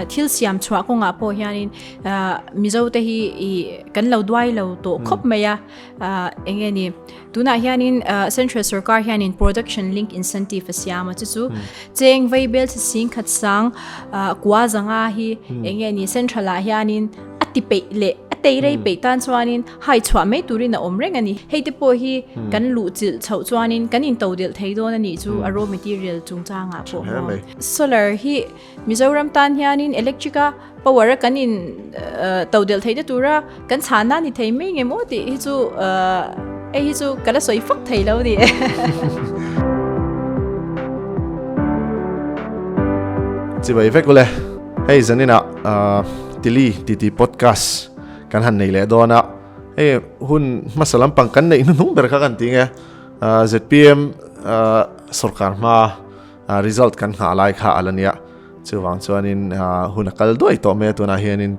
thil siam chhuah kawngah pawh hianin Mizo te hi kan lo duai lo tawh khawp mai a, eng nge ni tunah hianin central sorkar hianin production link incentive a siam a chu chu cheng vei bel chi sing khat sang kua zanga hi eng nge ni central ah hianin a ti peih leh a tei rei peih tan chuanin hai chhuah mai turin a awm reng a ni. Hei te pawh hi kan luh chilh chhoh chuanin kan intodelh thei dawn a nih chu a raw material chungchangah pawh maw. Solar hi Mizoram tan hianin electric a power a kan in todelh theihna tura kan chhahna ni thei mai nge maw tih hi chu hei hi chu ka la sawi fak thei lo a ni. Chibai vek ule, hei zaninah Tili titi podcast kan han nei leh dawn a, hei hun hmasa lampang kan neih hnuhnung ber kha kan ti nge zpm sorkar hma result kan nghah lai kha a la nia, chuvang chuanin hun a kal duai tawh mai a tunah hianin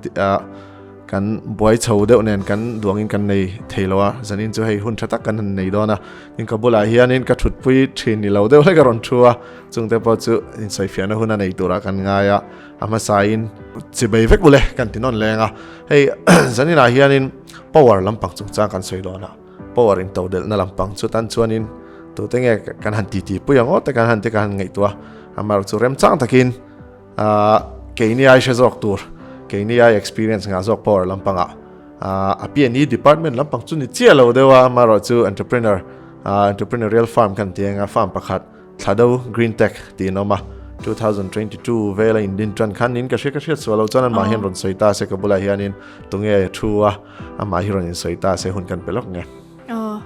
kan buai chho deuh nen kan duangin kan nei thei lo a, zanin chu hei hun tha tak kan han nei dawn a, tin ka bulah hianin ka thutpui thin ni lo deuh hlek a rawn thu a, chungte pawh chu insawifiahna hun a nei turah kan ngai a. A hmasain chibei vek ule kan ti nawn leng a, hei zaninah hianin power lampang chungchang kan sawi dawn a, power in to delhna lampang chu tan chuanin tute nge kan han titi pui ang aw te kan han ti kan han ngaihtuah a, amaherawhchu chu remchang takin ah keini ai hre zawk tur keini ai experience ngah zawk power lampangah ah a P&E department lampang chu ni chiah lo deuh a, amaherawhchu entrepreneur ah entrepreneurial farm kan ti ang a, farm pakhat Thlado Green Tech tih an awm a, 2022 vela in din tan khan in ka hria ka hriat sual lo chuan anmah hian rawn sawi ta se ka bulah hianin tunge thu a amah hi rawn insawi ta se hun kan pe lawk nge. Aw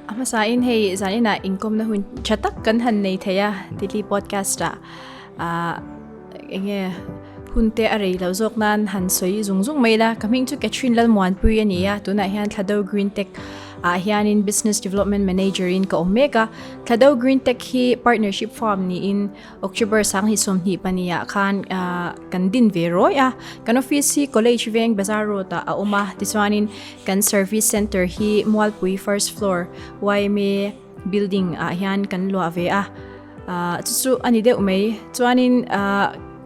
a hmasa in hei zan inah inkawmna hun tha tak kan han nei thei a Tili podcast ah ah enge hun te a rei lo zawk nan han sawi zung zung mai la ka hming chu Catherine Lalmuanpui a ni a tunah hian Thlado Green Tech ah hianin Business Development Manager in ka awm mek a Thado Green Tech hi partnership firm niin October sanghnih sawmhnih pahnih ah khan kan din ve rawi a. Kan office hi College Veng Bazar Road ah a awm a, tichuanin kan service center hi Mualpui first floor YMA building ah hian kan luah ve a. Chu chu a ni deuh mai. Chuanin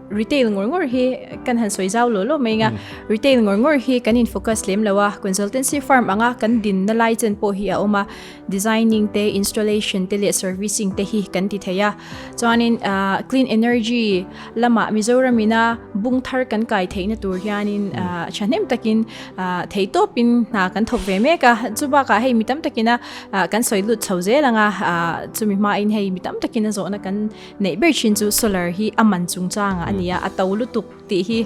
Retail ngawr ngawr hi kan han sawi zau lo lo mai anga retail ngawr ngawr hi kan in focus lem lo a, consultancy firm anga kan dinna lai chen pawh hi a awm a, designing te, installation te leh servicing te hi kan ti thei a. Chuanin ah clean energy lamah Mizoram ina bung thar kan kai theihna tur hianin ah thahnem takin ah theihtawpin hna kan thawk ve mek a, chu bakah hei mi tam takina ah kan sawi lut chho zel anga ah chumi hmain hei mi tam takina zawhna kan Neih ber thin chu solar hi a man chungchangah a ni a, a to lutuk tih hi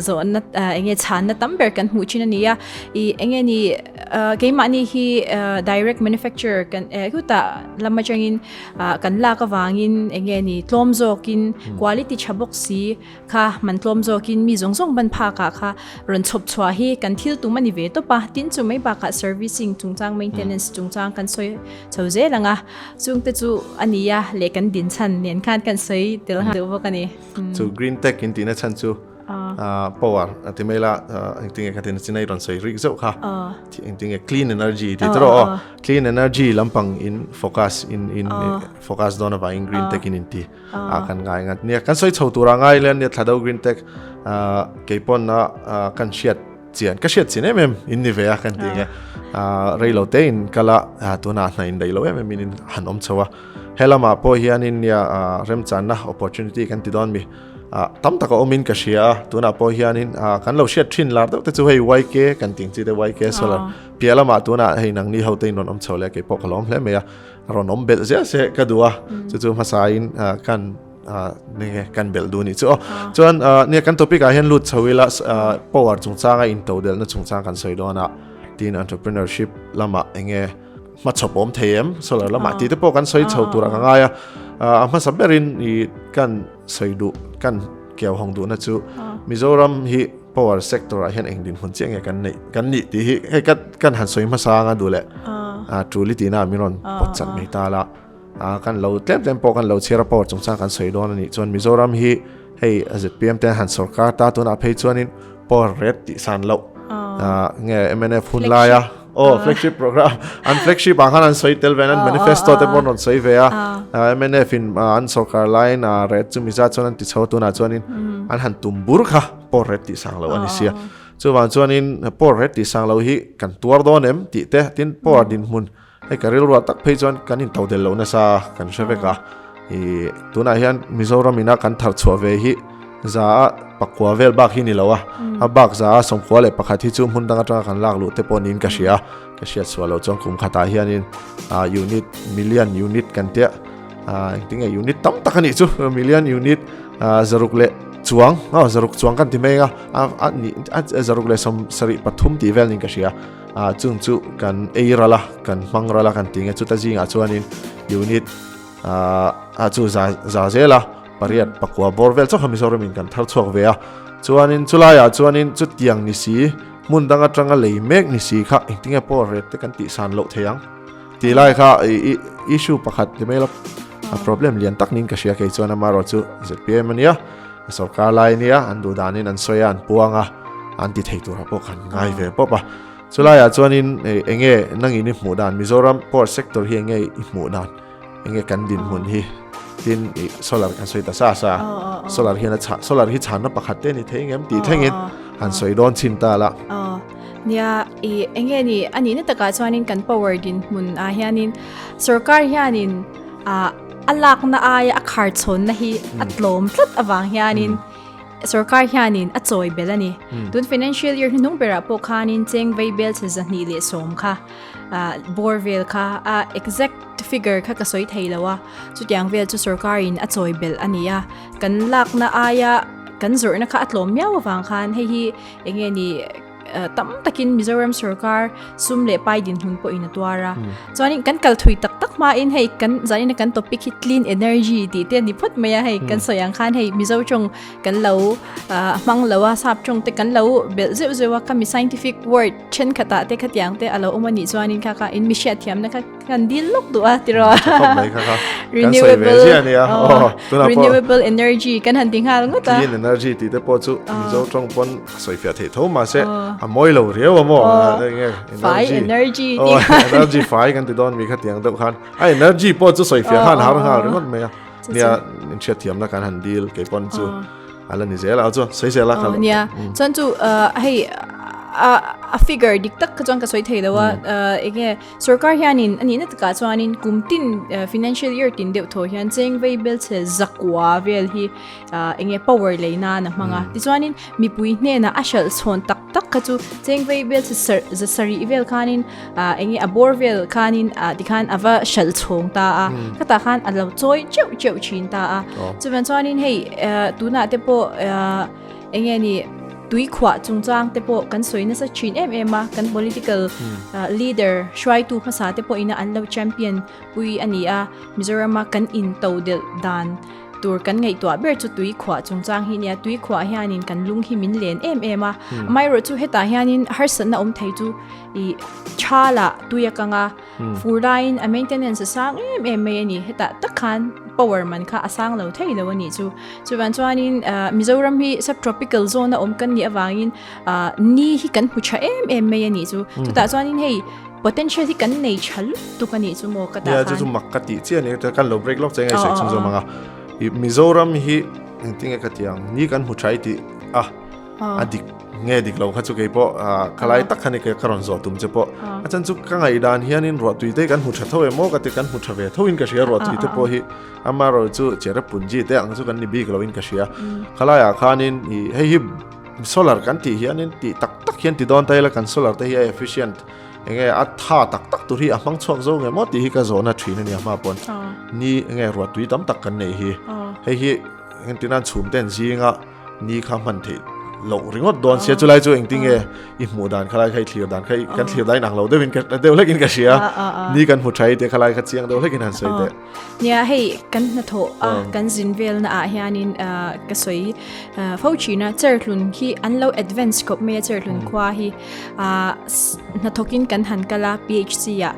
zawhna eng nge chhanna tam ber kan hmuh thin a ni a. Ih eng nge ni keimahni hi direct manufacturer kan hutah lam atangin kan lak avangin eng nge ni tlawm zawkin quality tha bawk si Kha man tlawm zawkin mi zawng zawng ban phakah kha rawn chhawp chhuah hi kan thil tum a ni ve tawp a, tin chu mai bakah servicing chungchang maintenance chungchang kan sawi chho zel ang a, chungte chu a ni a leh kan din chhan nen khan kan sawi tel nghal deuh bawk a ni. Chu green tech in tihna chhan chu power a ti mai la, engtinge ka tina chinai rawn sawi rik zauh kha, engtinge clean energy tih te rawh aw, clean energy lampang in focus in in focus dawn avangin green tech in inti. a kan ngai ngat nia kan sawi chho tura ngai le nia thlado green tech keipawn na kan hriat chian ka hriat chin em em in ni ve a kan ti nge reilo te in kala tuna hna in dei lo em em in han awm chho a helama pawh hian in nia remchanna opportunity kan ti dawn mi tam taka awmin ka hria a tuna pawh hianin kan lo hriat thin lar deuh te chu hei YK kan ting chi te YK solar piah lama tuna hei nangni ho te in rawn awm chho le keipawh ka lawm hle mai a Rawn awm belh zel se ka duh a, chu chu hmasain kan nge kan belh duh ni chu aw. Chuan nia kan topic ah hian lut chho ila power chungchanga intodelhna chungchang kan sawi dawn a, tin entrepreneurship lamah enge hmachhawp awm thei em solar lamah tih te pawh kan sawi chho turah ka ngai a. A hmasa berin i kan sawi duh kan keu hawng duhna chu Mizoram hi power sector ah hian eng dinhmun chiah nge kan neih kan nih tih hi hei kan kan han sawi hmasa anga duh leh a tul i tihna ah min rawn pawt chat mai ta la a kan lo tlem tlem pawh kan lo chhiar a power chungchang kan sawi dawn a nih chuan Mizoram hi hei zpm te han sawrkar ta tunah phei chuanin power rate tih san loh a nge mnf hun laia aw flagship program an flagship ah khan an sawi tel ve an manifesto te pawh an rawn sawi ve a mnf in an sawrkar laiin a rate chu miza chuan an ti chho tunah chuanin. An han tum bur kha power rate tih sang lo a ni sia. Chuvang chuanin power rate tih sang lo hi kan tuar dawn em tih te tin power dinhmun hei ka rilruah tak phei chuan kan in todel lo nasa kan hre vek a. Ih tunah hian Mizoram ina kan thar chhuah ve hi za a pakua vel bak hi ni lo a. A bak za a 11 hi chu hmun dang atanga kan lak luh te pawh niin ka hria. Ka hriat sual loh chuan kum khatah hianin unit million unit kan tia engtinge unit tam tak a nih chu million unit zaruk leh chuang aw zaruk chuang kan ti mai a a ni a zaruk leh 73 tih vel niin ka hria chung chu kan ei ral a kan hmang ral a kan ti nge chuta zingah chuanin unit a chu za za zel a pariat pakua bawr vel chauh kha Mizoram in kan thar chhuak ve a chuanin chulaiah chuanin chutiang ni si Hmun dang atanga lei mek ni si kha engtinge pawh rate te kan tih san loh thei ang tih lai kha i issue pakhat ti mai la a problem lian tak niin ka hria kei chuan amaherawh chu zpm ania sorkar lai ania an duh danin an sawi a an puang a an ti thei turah pawh kan ngai ve pawp a chulaiah chuanin enge nangin i hmuh dan Mizoram power sector hi enge i hmuh dan Enge kan dinhmun hi tin i solar kan sawi ta sa sa solar hian a chha solar hi chhanna pakhat te ni thei ngem tih thlengin han sawi dawn chhin ta la. Nia i enge ni ani na takah chuanin kan power dinhmun ah hianin sorkar hianin a a lakna aia a khar chhawnna hi a tlawm tlat avang hianin sorkar hianin a chawi belh a ni. Tun financial year hnuhnung berah pawh khanin cheng vei bel chhe 210 kha bawr vel kha a exact figure kha ka sawi thei lo a chutiang vel chu sorkar in a chawi belh a ni a kan lakna aia kan zawrhna kha a tlawm miau avang khan hei hi eng nge ni tam takin Mizoram sorkar sum leh pai dinhmun pawhin a tuar a chuanin kan kal thui tak tak hmain hei kan zanin a kan topic hi clean energy tih te a ni phawt mai a hei kan sawi ang khan hei Mizo tawng kan lo hmang lo a sap tawng te kan lo belh zeuh zeuh a khami scientific word thenkhatah te khatiang te a lo awm a nih chuanin kha kha in mi hriatthiamna kha kan dil lawk duh a tiraw renewable renewable energy kan han ti nghal ngawt a clean energy tih te pawh chu Mizo tawng pawn a sawi fiah theih tho mahse a mawi lo riau a maw fai energy energy fai kan ti dawn mi khatiang deuh khan a energy pawh chu sawi fiah khan har nghal ringawt mai a Nia in hriat thiamna kan han dil kei pawn chu a la ni zel a chuan sawi zel a kha nia chuan chu hei a a figure dik tak kha chuan ka sawi thei lo a enge sarkar hianin ani na takah chuanin kum tin financial year tin deuh thaw hian cheng vei bel chhe zakua vel hi enge power lei nan a hmang a tichuanin mipui hnenah a hralh chhawn tak tak kha chu cheng vei bel chhe sar za sarih vel khanin ah enge a bawr vel khanin ah tikhan a va hralh chhawng ta a khatah khan a lo chawi teuh teuh thin ta a chuvan chuanin hei eh tunah te pawh eh enge ni tui khuah chungchang te pawh kan sawi nasa thin em em a kan political leader hruaitu hmasa te pawhin an lo champion pui a ni a Mizorama kan in to delh dan Tur kan ngaihtuah ber chu tui khuah chungchang hi nia, tui khuah hianin kan lung hi min len em em a. Amaherawh chu hetah hianin harsatna awm thei chu ih tha lah tui a kang a, fur laiin a maintenance a sang em em mai a ni. Hetah tak khan power man kha a sang lo thei lo a nih chu. Chuvang chuanin Mizoram hi subtropical zone a awm kan nih avangin ni hi kan hmu tha em em mai a nih chu. Chutah chuanin hei Potential hi kan nei tha lutuk a nih chu maw ka tah khan. Nia chu chu mak ka tih chiah a ni kan lo break lawk che nge sawi chhung zawm ang a. I Mizoram hi engtin nge ka ti ang ni kan hmu tha i tih a a dik nge dik lo kha chu kei pawh khalai tak kha ni ka rawn zawh tum che pawh. A chan chu ka ngaihdan hianin ruahtui te kan hmu tha tho em aw ka ti kan hmu tha ve tho in ka hria ruahtui te pawh hi amaherawh chu Cherrapunji te ang chu kan ni bik lo in ka hria. Khalaiah khanin i hei hi solar kan tih hianin tih tak tak hian ti dawn ta ila kan solar te hi a efficient Enge a tha tak tak tur hi a hmang chhuak zo nge maw tih hi ka zawhna thin a nia hma pawn ni enge ruah tui tam tak kan neih hi hei hi engtin an chhum ten zinga ni kha hman theih loh ringawt dawn sia chulai chu engtin nge i hmuh dan khalai kha i thlir dan kha kan thlir dan inang lo deuhin ka deuh hlekin ka hria ni kan hmu tha i te khalai kha chiang deuh hlekin han sawi teh. Nia hei kan hnathawh a kan zin velna ah hianin ka sawi fo thin a Cherhlun hi an lo advance khawp mai a Cherhlun khua hi hnathawkin kan han kal a PHC ah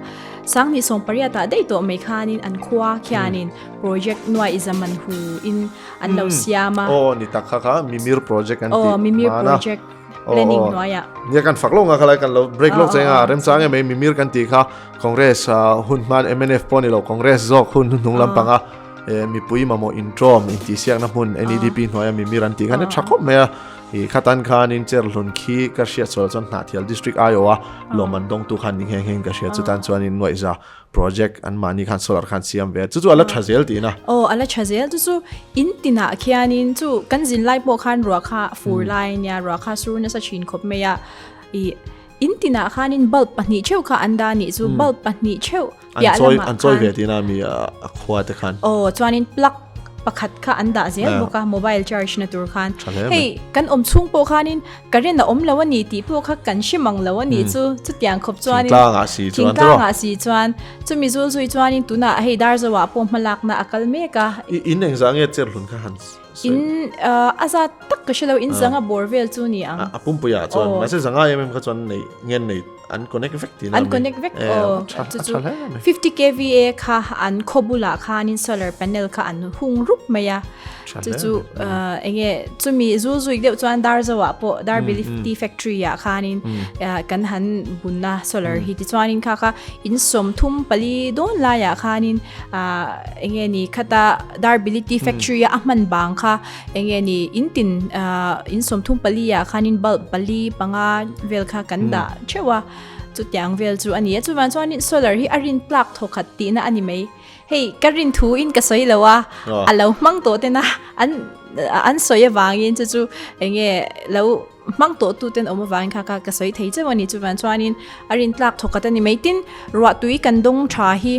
Sanghnih 18 ah daih tawh mai khanin an khua khianin project nuaih zaman hu in an lo siam a. Aw ni tak kha kha Mimir project an tih Aw Mimir project planning hnuaiah. Nia kan fak lo nga khalai kan lo break lawk cheng a remchang em mai Mimir kan tih kha Congress hun hman mnf pawh ni lo Congress zawk hun hnuhnung lampanga. Mipui mamawh intrawm intihsiakna hmun NEDP hnuaia mimir an tih khan a tha khawp mai a. Ih khatan khanin Cherhlun khi ka hriat sual chuan Hnahthial District aiawha lawmman dawngtu khan ni nghe nghein ka hria chutan chuanin nuaihza project an mahni khan solar khan siam ve a chu chu a la tha zel tihna. Aw a la tha zel chu chu in tinah khianin chu kan zin lai pawh khan ruah kha fur lai ania ruah kha sur nasa thin khawp mai a ih in tinah khanin bulb pahnih theuh kha an dah a nih chu bulb pahnih theuh An chawi an chawi ve tihna mi a khua te khan. Aw chuanin plug pakhat kha an dah zel bawk a mobile charge na tur khan. Hei kan awm chhung pawh khanin current a awm lo a ni tih pawh kha kan hre mang lo a nih chu chutiang khawp chuanin Thingtlang ah si chuan thingtlang ah si chuan chumi zul zui chuanin tunah hei Darzo ah pawh hmalakna a kal mek a. I in engzah nge cherhlun kha han sawi? In a zat tak ka hre lo in zanga bawr vel chu ni ang. A pumpui ah chuan mahse zanga em em kha chuan nei ngen nei An connect vek tihna An connect vek aw. Chu chu 50 kVA kha an khaw bulah khanin solar panel kha an hung rup mai a. Chu chu enge chumi zul zui deuh chuan Darzo ah pawh Darbili tea factory ah khanin kan han bunna solar hi tichuanin kha kha in 34 dawn laiah khanin enge ni khata Darbili tea factory a hman bang kha Enge ni in tin in 34 ah khanin bulb pali panga vel kha kan dah theuh a chutiang vel chu a ni a chuvan chuanin solar hi a rin tlak thaw khat tihna a ni mai hei ka rin thu in ka sawi lo a a lo hmang tawh tena an an sawi avangin chu chu enge lo hmang tawh tu ten awm avangin kha kha ka sawi thei chauh a ni chuvan chuanin a rin tlak thaw khat a ni mai tin ruah tui kan dawng tha hi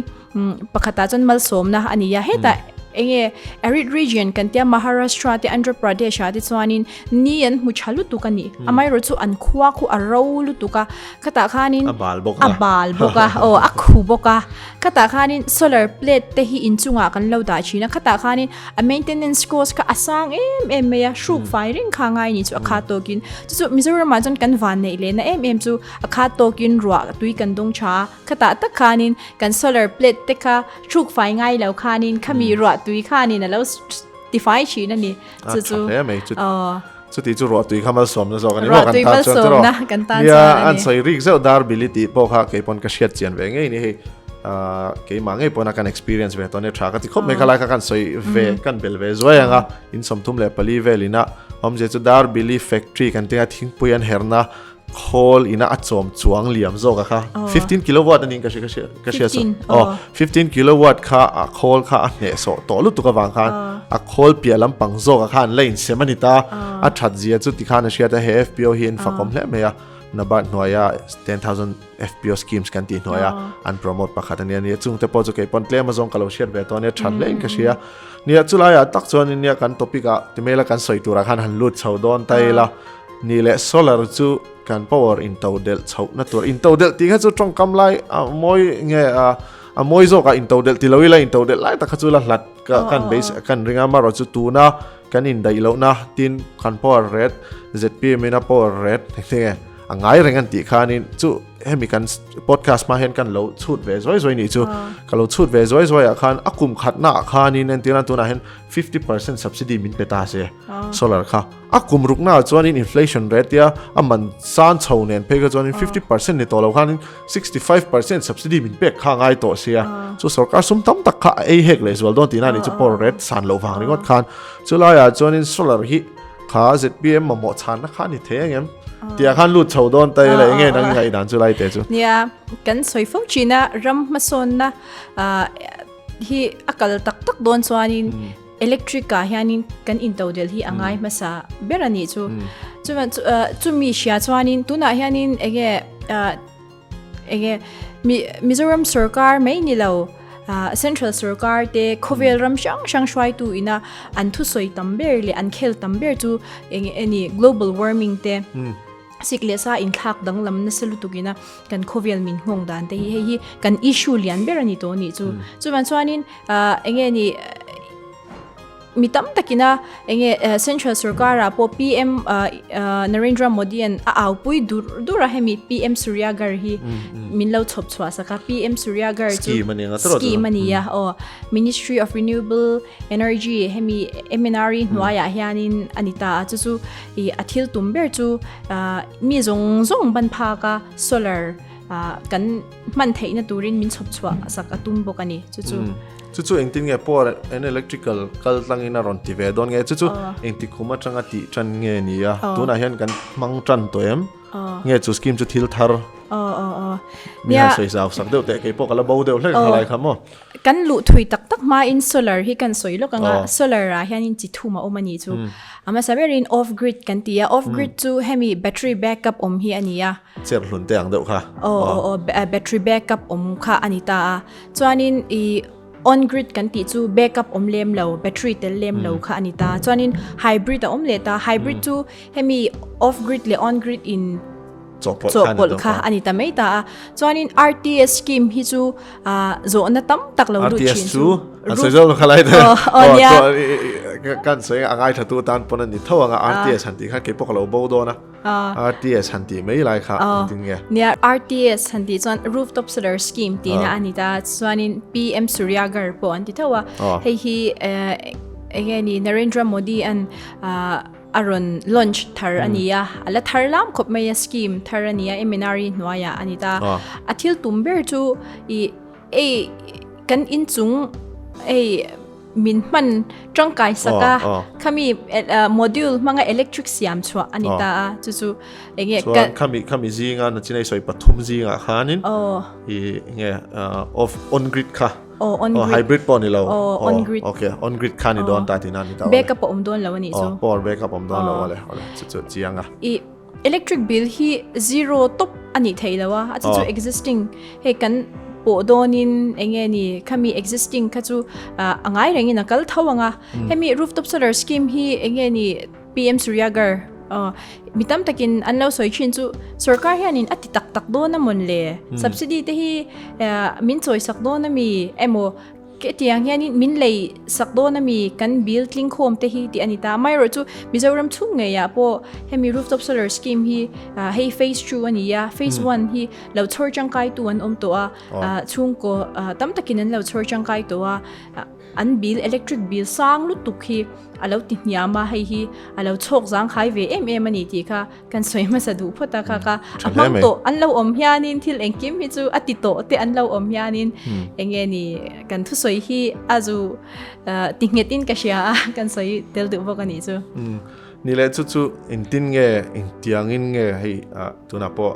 Pakhatah chuan malsawmna a ni a, hetah enge arid region kan tia Maharashtra te Andhra Pradesh ah te chuanin ni an hmu tha lutuk a ni. Amaherawh chu an khua khu a ro lutuk a, khatah khanin a bal bawk a, a bal bawk a, aw a khu bawk a, khatah khanin solar plate te hi inchungah kan lo dah thin a, khatah khanin a maintenance cost kha a sang em em mai a, hruk fai reng kha ngai ni chu a khat tawkin chu chu Mizoramah chuan kan vanneih lehna em em chu a khat tawkin ruah tui kan dawng tha a. Khatah tak khanin kan solar plate te kha thluk fai ngai lo khanin khami ruah tui khanin a lo tifai thin a ni. Chu chu chuti chu ruah tui kha malsawmna zawk a ni maw kan tan chuan tiraw kan tan chuan a ni. An sawi rik zeuh dar bili tih pawh kha kei pawn ka hriat chian ve ngei ni hei keimah ngei pawn a kan experience ve tawh nia tha ka ti khawp mai kha lai kha kan sawi ve kan bel ve zuai ang a in 34 vel ina awmzia chu dar bili factory kan tinga thingpui an herna Khawl ina a chawm chuang liam zawk a kha 15 kilowatt anin ka hria ka hria ka hria so oh 15 kilowatt kha a khawl kha a hneh sawh tawh lutuk avang khan a khawl piah lampang zawk a kha an la insem a ni ta a that zia chu tikhan a hriat a he FPO hi an fakawm hle mai a NABARD hnuaia 10000 FPO schemes kan tih hnuaia an promote pakhat ania nia chungte pawh chu kei pawn tlem azawng ka lo hriat ve tawh ania that hle in ka hria nia chulaiah tak chuan nia kan topic ah timaila kan sawi turah khan han lut chho dawn ta ila Ni leh solar chu kan power into delh chhoh na tur into delh tih kha chu tawngkam lai a mawi nge a a mawi zawk a into delh ti lo ila into delh lai tak kha chu la hlat ka kan base kan ring a marawh chu tuna kan indaih loh na tin kan power rate zpm in a power rate enge a ngai reng an tih khanin chu hemi kan podcast hma hian kan lo chhut ve zuai zuai nih chu ka lo chhut ve zuai zuai ah khan a kum khatna ah khanin entirna tunah hian 50% subsidy min pe ta se solar kha A kum ruknaah chuanin inflation rate a a man san chho nen phei kha chuanin 50% ni tawh lo khanin 65% subsidy min pek kha a ngai tawh sia. Chu sorkar sum tam tak kha a ei hek leh zual dawn tihna a nih chu power rate san loh vang ringawt khan. Chulaiah chuanin solar hi kha zpm mamawh chhanna kha a ni thei ang em? Tihah khan lut chho dawn ta ila enge nang i ngaihdan chu lai teh chu. Nia, kan sawi fo thin a, ram hmasawnna hi a kal tak tak dawn chuanin Electric ah hianin kan intodelh hi a ngai hmasa ber a nih chu. Chuan chumi hria chuanin tunah hianin enge enge Mizoram sorkar mai ni lo Central sorkar te khawvel ram hrang hrang hruaitu ina an thusawi tam ber leh an khel tam ber chu enge ani global warming te sik leh sa inthlak danglam nasa lutuk ina kan khawvel min nghawng dan te hi hei hi kan issue lian ber a ni tawh a nih chu. Chuan chuanin Enge ni mi tam takina enge central sarkar ah pawh PM Narendra Modi an a au pui dur dur a hemi PM Surya Ghar hi min lo chhawp chhuah sak a PM Surya Ghar chu scheme a ni a aw Ministry of Renewable Energy hemi MNRE hnuaiah hianin a ni ta a chu chu ih a thil tum ber chu mi zawng zawng ban phak a solar kan hman theihna turin min chhawp chhuah sak a tum bawk a ni chu chu. Chu chu engtin nge power and electrical kal tlangin a rawn ti ve dawn nge? Chu chu engti kum atanga tih tan nge ni a? Tunah hian kan hmang tan tawh em? Nge chu scheme chu thil thar? Mi han sawi zau sak deuh teh kei pawh ka la bo deuh hlek khalai kha maw? Kan luh thui tak tak hmain solar hi kan sawi lawk ang a, solar ah hianin chi thum a awm a nih chu. A hmasa berin off grid kan ti a, off grid chu hemi battery backup awm hi a ni a. Cher hlun te ang deuh kha. Aw aw aw battery backup awm kha a ni ta a. Chuanin i on grid kan tih chu backup awm lem lo, battery tel lem lo kha a ni ta. Chuanin hybrid a awm leh ta, hybrid chu hemi off grid leh on grid in chawhpawlh kha a ni ta mai ta a. Chuanin RTS scheme hi chu zawhna tam tak lo lut thin chu. RTS chu an sawi zawk kha lai te. Aw nia. Kan sawi a ngaithla tu tan pawn a ni tho ang a RTS han tih kha kei pawh ka lo bo dawn a. RTS han tih mai lai kha engtin nge? Nia RTS han tih chuan rooftop solar scheme tihna a ni ta. Chuanin PM Suryaghar pawh an ti tho a. Hei hi enge ni Narendra Modi an a rawn launch thar a ni a, a la thar lam khawp mai a, scheme thar a ni a, MNRE hnuaiah a ni ta. A thil tum ber chu ih ei kan inchung ei min hman tangkai sak a, khami module hmanga electric siam chhuah a ni ta a, chu chu enge ka. Chuan khami khami zinga nachinai sawi pathum zingah khanin ih enge off on grid kha. Oh, on grid. Hybrid pawh ni lo. Oh, on grid. Okay, on grid kha ni dawn ta tina ni ta. Backup a awm dawn lo ani chu. Oh, power backup awm dawn lo ale. Ale, chu chu chiang a. I electric bill hi zero top ani thei lo a. A chu chu existing hei kan pawh dawnin enge ni khami existing kha chu angai rengin a kal tho anga. Hemi rooftop solar scheme hi enge ni PM Suryaghar mi tam takin an lo sawi thin chu sorkar hianin a ti tak tak dawn a mawn le subsidy te hi min chawi sak dawn a mi emaw hetiang hianin min lei sak dawn a mi kan bill tling khawm te hi tih a ni ta amaherawh chu Mizoram chhung ngeiah pawh hemi rooftop solar scheme hi hei phase 2 a ni a phase 1 hi lo chhawr tangkai tu an awm tawh a chhungkaw tam takin an lo chhawr tangkai tawh a. An bill, electric bill sang lutuk hi a lo ti hniam a, hei hi a lo chhawk zangkhai ve em em a ni tih kha kan sawi hmasa duh phawt a kha kha a hmang tawh an lo awm hianin thil engkim hi chu a ti tawh te an lo awm hianin eng nge ni kan thusawi hi a zu ti nghet in ka hria a kan sawi tel duh bawk a nih chu. Ni leh chu chu engtin nge engtiangin nge hei tunah pawh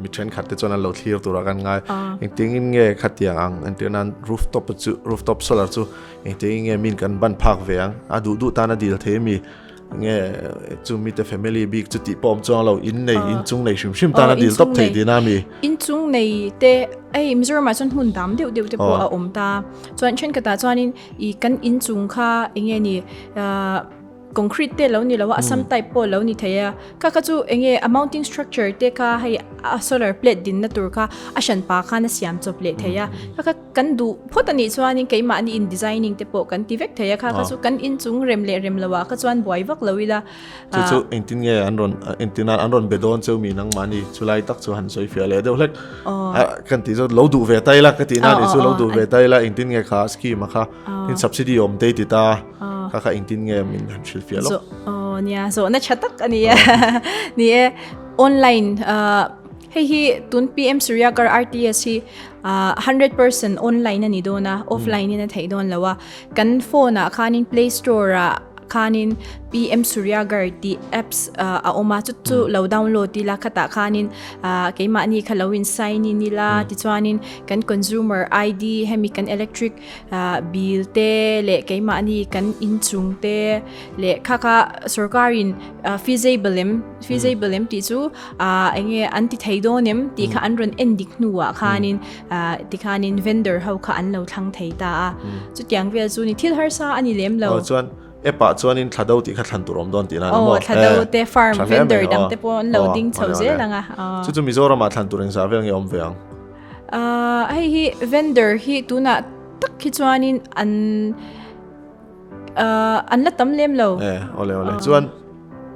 mi thenkhat te chuan an lo thlir tura kan ngai engtiangin nge khatiang ang entir nan rooftop chu rooftop solar chu engtiangin nge min kan ban phak ve ang a duh duh tan a dil thei ami nge chu mi te family bik chu tih pawh awm chuang lo in nei in chung nei hrim hrim tan a dil tawp thei tihna ami in chung nei te hei Mizoram ah chuan hmun dam deuh deuh te pawh a awm ta chuan thenkhatah chuanin ih kan in chung kha enge ni ah Concrete te lo ni lo a, Assam type pawh lo ni thei a. Kha kha chu enge a mounting structure te kha hei a solar plate dinna tur kha a hran pa khan a siam chawp leh thei a. Kha kha kan duh phawt a nih chuanin keimahni in designing te pawh kan ti vek thei a. Kha kha chu kan inchung rem leh rem loah kha chuan buai vak lo ila. Chu chu engtin nge an rawn engtin nan an rawn be dawn cheu mi nangmahni chulai tak chu han sawi fiah leh deuh hlek. Kan tih chu lo duh ve ta ila ka tih nan nih chu lo duh ve ta ila engtin nge kha scheme a kha tin subsidy awm te i ti ta. Kha kha engtin nge min han hrilh fiah lawk? Aw nia, zawhna tha tak a ni e. Ni e, online hei hi tun PM Suryaghar RTS hi 100% online a ni dawn a, offline in a theih dawn lo a. Kan phone ah khanin Play Store ah khanin PM Suryaghar tih apps a awm a, chu chu lo download ila khatah khanin keimahni kha lo in sign in ila tichuanin kan consumer ID hemi kan electric Bill te leh keimahni kan inchung te leh kha kha sorkarin feasible em feasible em tih chu eng nge an ti thei dawn em tih kha an rawn en dik hnuah khanin tikhanin vendor ho kha an lo thlang thei ta a chutiang vel chu ni thil harsa a ni lem lo. Aw chuan app ah chuanin thla do tih kha thlan tur awm dawn tihna a ni maw? Aw thla do te farm vendor dang te pawh an lo ding chho zel ang a. Chu chu Mizoramah thlan tur engzah vel nge awm ve ang? Hei hi vendor hi tunah tak hi chuanin an an la tam lem lo. Eh, ole ole. Chuan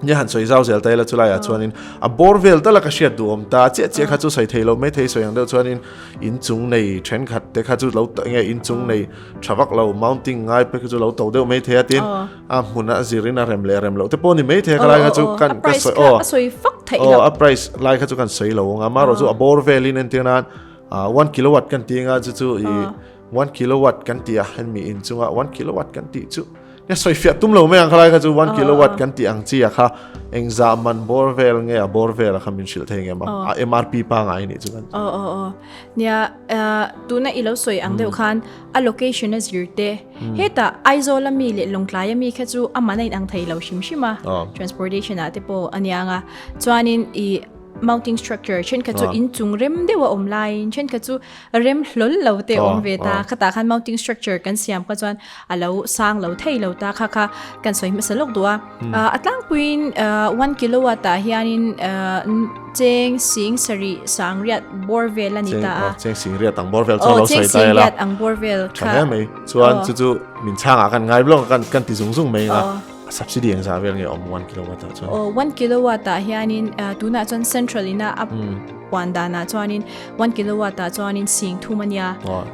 ni han sawi zau zel ta ila chulaiah chuanin a bawr vel tal a ka hriat duh awm ta chiah chiah kha chu sawi thei lo mai thei sawi ang deuh chuanin inchung nei thenkhat te kha chu lo enge inchung nei tha vak lo mounting ngai pek chu lo to deuh mai thei a tin a hmun a zirin a rem leh rem loh te pawh ni mai thei a khalai kha chu kan ka sawi aw a sawi fak theih loh aw a price lai kha chu kan sawi lo ang a marawh chu a bawr velin entir nan 1 kilowatt kan ti anga chu chu i One kilowatt kan tih a, hemi in chunga one kilowatt kan tih chu nia sawi fiah tum lo mai ang khalai kha chu one kilowatt kan tih ang chi a kha engzah man bawr vel nge a bawr vel a kha min hrilh thei ngem a, a MRP pangai nih chu kan. Aw aw aw nia tuna i lo sawi ang deuh khan a location a zir te hetah Aizawl ami leh Lawngtlai ami kha chu a man a inang thei lo hrim hrim a transportation ah te pawh a niang a chuanin i mounting structure thenkhat chu inchung rem deuh a awm laiin thenkhat chu Rem hlawl lo te awm ve ta, khatah khan mounting structure kan siam kha chuan a lo sang lo thei lo ta kha kha kan sawi hmasa lawk duh a. A tlangpuiin one kilowatt ah hianin cheng sing sarih sang riat bawr vel a ni ta a. Cheng sing riat ang bawr vel chuan lo sawi ta ila. Cheng sing riat ang bawr vel kha. Tha hle mai. Chuan chu chu min chhangah khan ngai blawk a kan ti zung zung mai anga. Subsidy eng zah vel nge awm one kilowatt ah chuan? Aw, one kilowatt ah hianin tunah chuan central ina a puan danah chuanin one kilowatt ah chuanin sing thum a nia. Aw,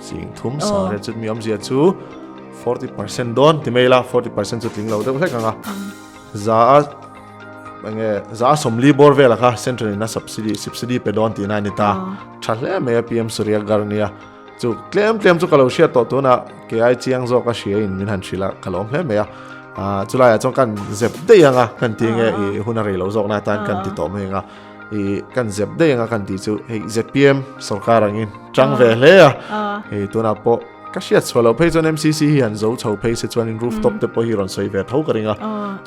sing thum sang vel chu mi awmzia chu 40% dawn ti mai la, 40% chu tling lo deuh hlek ang a. Za a enge za a sawmli bawr vel kha central ina subsidy subsidy pe dawn tihna a ni ta. Tha hle mai a PM Surya Ghar nia. Chu tlem tlem chu ka lo hriat tawh tunah kei ai chiang zawk a hria in min han hrilh a ka lawm hle mai a ah chulai ah chuan kan zep daih ang a kan ti nge ih hun a rei lo zawk na atan kan ti tawh mai ang a ih kan zep daih ang a kan tih chu hei zpm sorkar angin chang ve hle a hei tunah pawh ka hriat chhuah loh phei chuan mcc hi han zo chho phei se chuan in rooftop te pawh hi rawn sawi ve tho ka ring a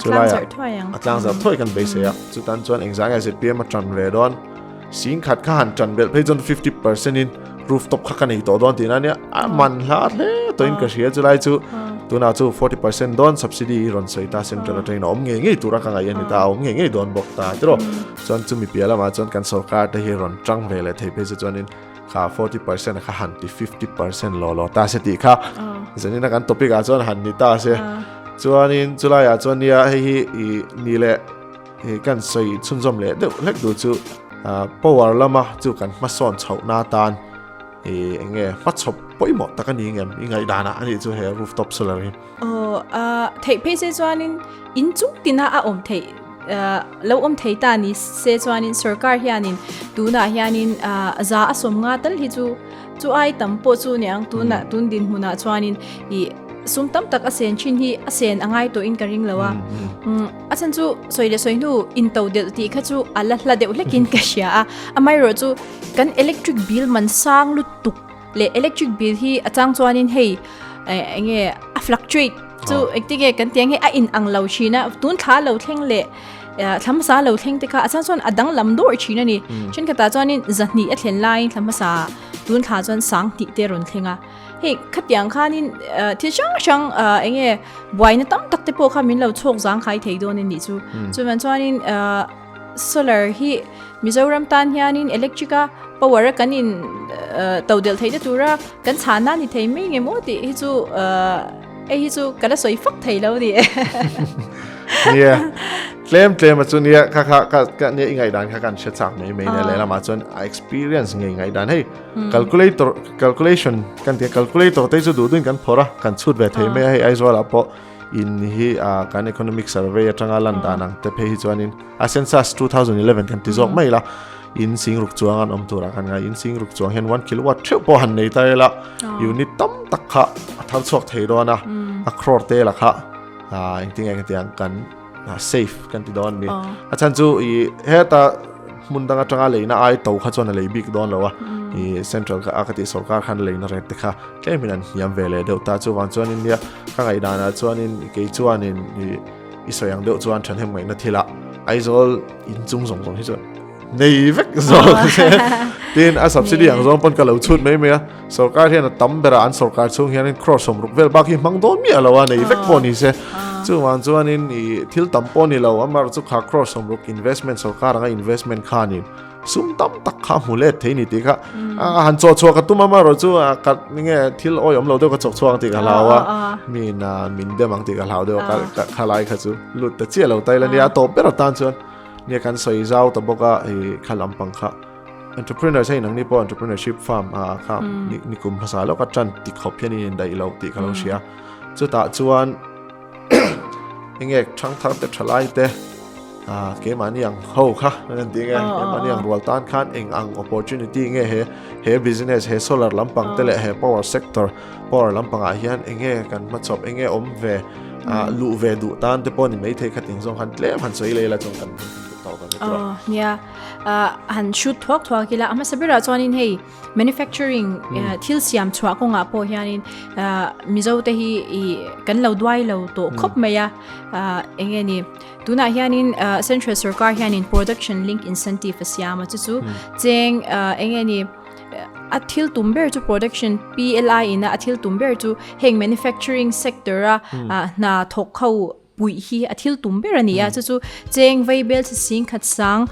chulai ah a tlangzarh thuai kan beisei a chutan chuan engzah nge zpm a tan ve dawn. Sing khat kha han tan belh phei chuan 50% in rooftop kha ka nei tawh dawn tihna ania a man hla hle tawhin ka hria chulai chu tunah chu 40% dawn subsidy hi rawn sawi ta central atangin a awm ngei ngei tura ka ngaih a ni ta a awm ngei ngei dawn bawk ta tiraw chuan chumi piah lamah chuan kan sorkar te hi rawn tang ve leh thei phei chu chuanin kha 40% kha han ti 50% law law ta se tih kha zanina kan topic ah chuan han ni ta se chuanin chulaiah chuan nia hei hi ih ni leh He kan sawi chhunzawm leh deuh hlek duh chu power lama chu kan hmasawn chhohna atan ih eng nge hmachhawp pawimawh tak a ni ngem i ngaihdanah a nih chu he rooftop solar hi. Aw a theih phei se chuanin in chung tina a awm theih lo awm thei ta ni se chuanin sorkar hianin tunah hianin za a sawm nga tal hi chu Chu ai tam pawh chu niang tunah tun dinhmunah chuanin ih sum tam tak a sen thin hi a sen a ngai tawhin ka ring lo a. A chhan chu sawi leh sawi hnu into delh tih kha chu a la hla deuh hlekin ka hria a. Amaherawh chu kan electric bill man sang lutuk leh electric bill hi a chang chuanin hei eng nge a fluctuate chu engtin nge kan tih ang hi a inang lo thin a. Tun thla lo thleng leh Thla hmasa lo thleng te kha a chang chuan a danglam dawr thin a ni. Thenkhatah chuanin zahnih a thlen laiin thla hmasa tun thla chuan sang tih te a rawn thleng a. Hei khatiang khanin thil hrang hrang eng nge buaina tam tak te pawh kha min lo chhawk zangkhai thei dawn a nih chu. Chuvang chuanin solar hi Mizoram tan hianin electric a power a kan in to delh theihna tura kan chhahna a ni thei mai nge maw tih hi chu Hei hi chu ka la sawi fak thei lo ni e. Nia, tlem tlem a chu nia kha kha ka ka nia i ngaihdan kha kan hre chak mai mai nia lehlamah chuan a experience ngei ngaihdan hei calculator calculation kan tia calculator te chu duh duhin kan phawrh a kan chhut ve thei mai a hei Aizawl ah pawh in hi a kan economic survey atanga lan dan ang te phei hi chuanin a census 2011 kan ti zawk mai la in sing ruk chuang an awm turah kan ngai in sing ruk chuang hian 1 kilowatt theuh pawh han nei ta ila unit tam tak kha a thar chhuak thei dawn a a crore te la kha engtin nge tiang kan safe kan ti dawn ni a chhan chu i heta hmun dang atanga leina ai to kha chuan a lei bik dawn lo a i central ka a ka ti sorkar khan leina rate te kha tlemin an hniam ve leh deuh ta chuwang chuan in nia ka ngaihdanah chuanin kei chuanin i I sawi ang deuh chuan thahnem ngaihna thilah Aizawl in chung zawng zawng hi chuan nei vek zawk se tin a subsidy ang zawng pawn ka lo chhut mai mai a sorkar hian a tam berah an sorkar chhung hianin crore sawmruk vel bak hi hmang dawn miah lo a nei vek pawh ni se chuvang chuanin i thil tam pawh ni lo amaherawhchu chu kha crore sawmruk investment sorkar anga investment khanin Sum tam tak kha hmu let thei ni tih kha a han chawh chhuah ka tum a marawh chu ka nge thil awi awm lo deuh ka chawk chhuak ang tih ka hlau a min min dem ang tih ka hlau deuh a ka khalai kha chu lut ta chiah lo ta ila nia a tawp ber atan chuan nia kan sawi zau ta bawk a i kha lampang kha entrepreneurs hei nangni pawh entrepreneurship farm a kha ni kum hmasa lawk a tan ti khawp hian in indaih lo tih ka lo hria chutah chuan enge thangthar te thalai te. Keimahni ang ho kha kan tih nge keimahni ang rual tan khan eng ang opportunity nge he he business he solar lampang te leh he power sector power lampangah hian eng nge kan hmachhawp eng nge awm ve luh ve duh tan te pawh ni maithei kha ting zawng khan tlem han sawi lei la chuan kan duh tawh ka nia. Nia han shoot thuak thuak ila a hmasa berah chuanin hei Manufacturing thil siam chhuah kawngah pawh hianin Mizo te hi i kan lo duai lo tawh khawp mai a, eng nge ni tunah hianin Central sorkar hianin production link incentive a siam a chu chu cheng eng nge ni a thil tum ber chu production PLI ina a thil tum ber chu heng manufacturing sector a hna thawk ho puih hi a thil tum ber a ni a chu chu cheng vei bel chi sing khat sang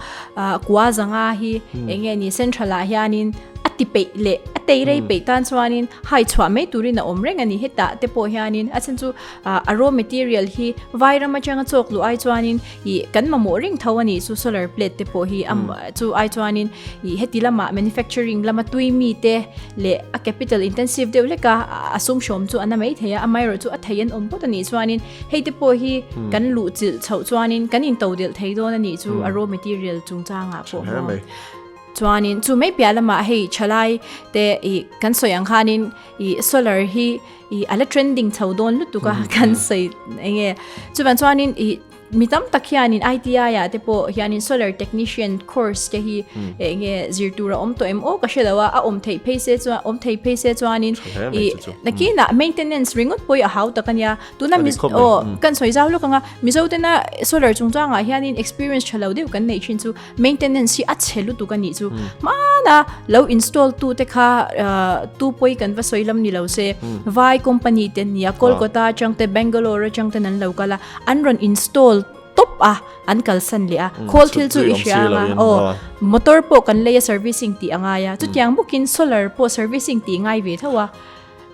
kua zanga hi eng nge ni central ah hianin a ti peih leh a tei rei peih tan chuanin hai chhuah mai turin a awm reng a ni hetah te pawh hianin a chhan chu a raw material hi vai ram atanga chawk luh ai chuanin ih kan mamawh reng tho a ni chu solar plate te pawh hi chu ai chuanin ih heti lamah manufacturing lama tui mi te leh a capital intensive deuh hlek a a sum hrawm chu a na mai thei a amaherawh chu a thei an awm phawt a nih chuanin Hei te pawh hi kan luh chilh chhoh chuanin kan intodelh thei dawn a nih chu a raw material chungchangah pawh maw. Chuanin chu mai piah lamah hei thalai te ih kan sawi ang khanin ih solar hi ih a la trending chho dawn lutuk a kan sawi eng nge. Chuvang chuanin ih mi tam tak hianin ITI ah te pawh hianin solar technician course te hi eng nge zir tur a awm tawh em aw ka hre lo a, a awm theih phei se chuan awm thei phei se chuanin ih nakinah maintenance ringawt pawh hi a hau tak a nia. Tuna mi aw kan sawi zau lawk anga Mizo tena solar chungchangah hianin experience tha lo deuh kan neih thin chu maintenance hi a chhe lutuk a nih chu hmana lo install tu te kha tu pawi kan va sawi lam ni lo se vai company te nia Kolkata atang te Bangalore atang ten an lo kal a an rawn install top a an kalsan leh a khawl thil chu i hria anga aw motor pawh kan lei a servicing tih a ngai a chutiang bawkin solar pawh servicing tih ngai ve tho a.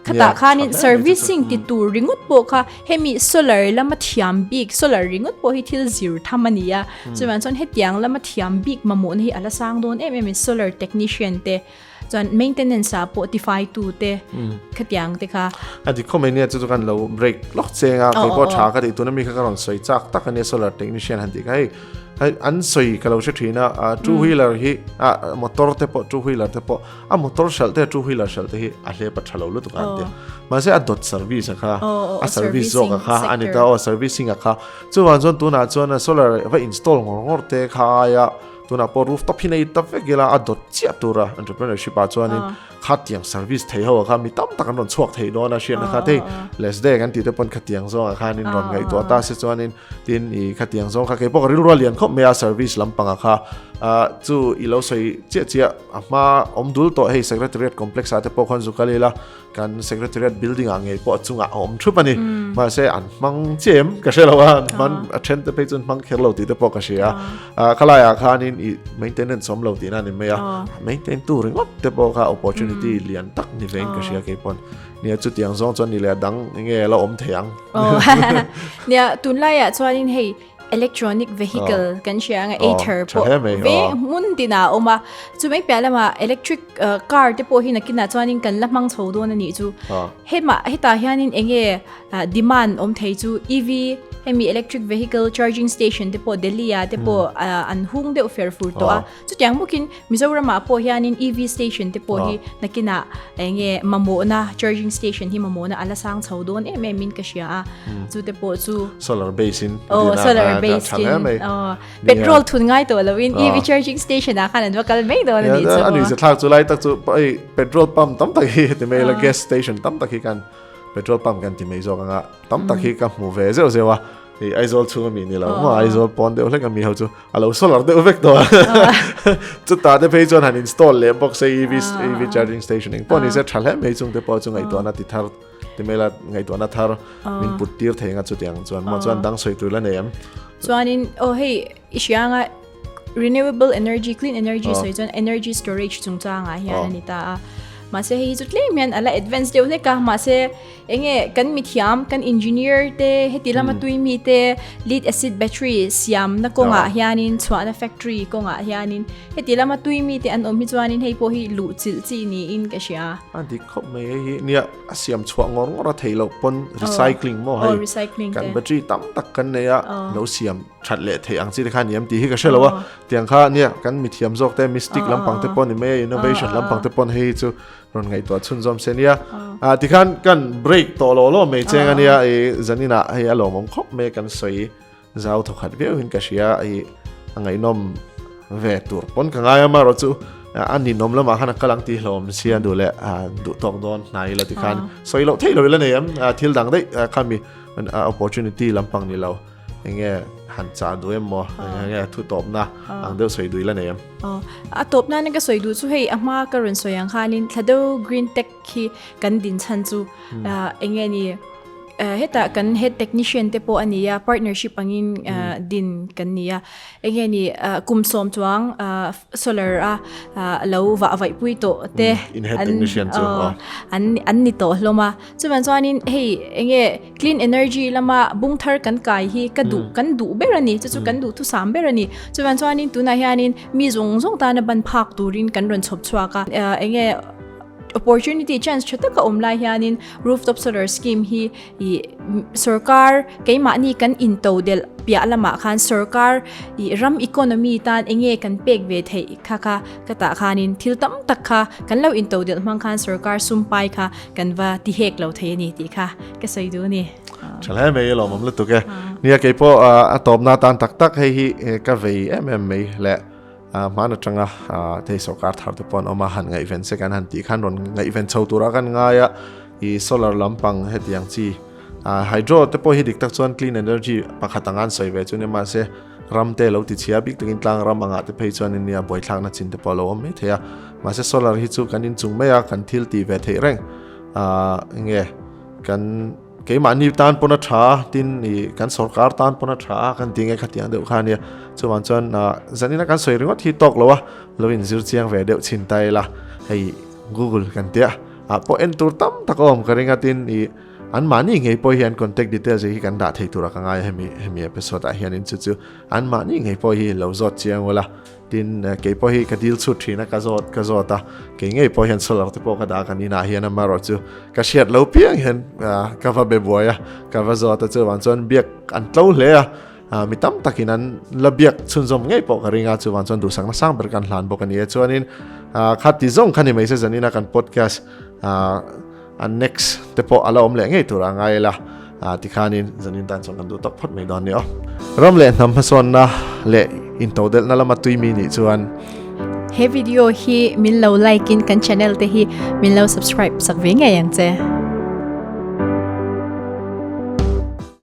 Khatah khanin servicing ti tur ringawt pawh kha hemi solar lama thiam bik solar ringawt pawh hi thil zir tham a ni a chuvang chuan hetiang lama thiam bik mamawhna hi a la sang dawn em em in solar technician te chuan maintenance ah pawh tifai tu te khatiang te kha. A dik khawp mai nia chu chu kan lo break lawk cheng a kei pawh tha ka tih tuna mi kha ka rawn sawi chak tak a nia solar technician han tih kha hei hei an sawi ka lo hre thin a two wheeler hi a motor te pawh two wheeler te pawh A motor hralh te two wheeler hralh te hi a hlep a tha lo lutuk a an ti. Mahse a dawt service a kha a service zawk a kha a ni ta aw servicing a kha. Chuvang chuan tunah chuan solar va install ngawr ngawr te kha aia tunah pawh rooftop hi nei ta vek ila a dawt chiah tura entrepreneurship ah chuanin khatiang service thei ho a kha mi tam tak an rawn chhuak thei dawn a hriatna kha te less day kan tih te pawn khatiang zawng ah khanin rawn ngaihtuah ta se chuanin tin i khatiang zawng kha keipawh ka rilru a lian khawp mai a service lampang a kha chu i lo sawi chiah chiah A hma awm dul tawh hei Secretariat Complex ah te pawh khawn zu kal ila kan Secretariat building ah ngei pawh a chungah a awm thup a ni. Mahse an hmang chiah em ka hre lo a, an hman a then te phei chu an hmang kher lo tih te pawh ka hria a. Khalai ah khanin i maintenance awm lo tihna a ni mai a, maintain tu ringawt te pawh kha opportunity lian tak ni vein ka hria kei pawn. Nia chutiang zawng chuan ni leh a dang enge la awm thei ang. Nia tunlaiah chuanin hei electronic vehicle kan hria anga Ather pawh ve hmun tin ah a awm a chu mai piah lamah electric car te pawh hi nakinah chuanin kan la hmang chho dawn a nih chu hemah hetah hianin eng nge demand awm thei chu EV hemi electric vehicle charging station te pawh Delhi ah te pawh an hung deuh fer fur tawh a chutiang bawkin Mizoram ah pawh hianin EV station te pawh hi nakinah eng nge mamawhna charging station hi mamawhna a la sang chho dawn em em in ka hria a chu te pawh chu solar base in oh solar base in oh petrol thun ngai tawh lo in EV charging station ah khan an va kal mai dawn a nih chu a ni se thlak chu lai tak chu ei petrol pump tam tak hi ti mai la gas station tam tak hi kan petrol pump kan ti mai zawk anga tam tak hi ka hmu ve zeuh zeuh a Hei Aizawl chhung ami ni lo maw Aizawl pawn deuh hlek ami ho chu a lo solar deuh vek tawh a chutah te phei chuan han install leh bawk se EV EV charging station eng pawh ni se tha hle mai chung te pawh chu ngaihtuahna ti thar ti mai la ngaihtuahna thar min put tir thei anga chutiang chuan maw chuan dang sawi tur la nei em chuanin aw hei i hria anga renewable energy clean energy sawi chuan energy storage chungchangah hian a ni ta a mahse hei hi chu tlem hian a la advance deuh hlek a mahse Enge kan mithiam, kan engineer te, heti lama tui mi te, lead acid battery siamna kawngah hianin, chhuahna factory kawngah hianin heti lama tui mi te an awm hi chuanin hei pawh hi luh chilh chi niin ka hria. A dik khawp mai hei hi, nia a siam chhuah ngawr ngawr a theih loh pawn recycling maw hei, kan battery tam tak kan nei a, lo siam. That leh theih ang chi te kha ni em tih hi ka hre lo a, tiang kha nia kan mithiam zawk te mystic lampang te pawh ni mai a, innovation lampang te paw'n hei hi chu rawn ngaihtuah chhunzawm se nia. Ah tikhan kan break tawh lo lo mai cheng a nia i zaninah hei a lawmawm khawp mai kan sawi zau thawkhat viau in ka hria i a ngaihnawm ve tur pawn ka ngai a marawh chu a ninawm lamah khan a kal ang tih hlawm sia duh leh duh tawk dawn hnai ila tikhan sawi loh theih lo ila nei em thil dang daih khami opportunity lampang ni lo. Enge han chah duh em maw? Enge thu tawpna ang deuh sawi duh ila nei em? Aw, a tawpna na ka sawi duh chu hei a hma ka rawn sawi ang khanin Thladeu Green Tech hi kan din chhan chu enge ni hetah kan head technician te pawh a ni a, partnership angin din kan ni a, enge ni kum sawm chuang solar a lo vah vaih pui tawh te an ni tawh hlawm a. Chuvan chuanin hei enge clean energy lama bung thar kan kai hi ka duh kan duh ber a ni chu chu kan duh thusam ber a ni. Chuvan chuanin tunah hianin mi zawng zawng tana ban phak turin kan rawn chhawp chhuak a enge opportunity chance tha taka awm lai hianin rooftop solar scheme hi ih sorkar keimahni kan into delh piah lamah khan sorkar ih ram economy tan enge kan pek ve theih kha kha ka tah khanin thil tam tak kha kan lo into delh hmang khan sorkar sum pai kha Kan va ti hek lo thei a ni tih kha ka sawi duh a ni. Tha hle mai a lawmawm lutuk e. Nia keipawh a tawpna tan tak tak hei hi ka vei em em mai le hman atanga hei sorkar thar te pawh an awm a han ngaihven se kan han tih khan rawn ngaihven chho tura kan ngai a i solar lampang hetiang chi hydro te pawh hi dik tak chuan clean energy pakhat anga an sawi ve chu nia mahse Ram te lo ti chhia bik takin tlang ram angah te phei chuan in nia buaithlakna chin te pawh a lo awm mai thei a. Mahse solar hi chu kan inchung mai a, kan thil tih ve theih reng ah enge kan keimahni tan pawn a tha a, tin ih kan sorkar tan pawn a tha a kan ti nge khatiang deuh kha a nia. Chuvang chuan ah zanina kan sawi ringawt hi tawk lo a, lo inzir chiang ve deuh chhin ta ila hei google kan tia ah pawh en tur tam tak a awm ka ring a tin ih An mahni ngei pawh hian contact details hi kan dah thei tura ka ngai a hemi hemi episode ah hianin chu chu an mahni ngei pawh hi lo zawt chiang ula tin kei pawh hi ka dil chhut thin a ka zawt ka zawt a kei ngei pawh hian solar te pawh ka dah kan inah hian amarawh chu ka hriat lo piang hian ka va be buai a ka va zawt a chuvang chuan biak an tlo hle a mi tam takin an la biak chhunzawm ngei pawh ka ring a chuvang chuan duhsakna sang ber kan hlan bawk a ni e chuanin kha ti zawng kha ni mai se zanina kan podcast A next te pawh a la awm leh ngei tur a ngai ila tikhanin zanin tan chuan kan duh tawk phawt mai dawn ni aw. Ram leh hnam hmasawnna leh intodelhna lama tui mi nih chuan. He video hi min lo like in kan channel te hi min lo subscribe sak ve ngei ang che.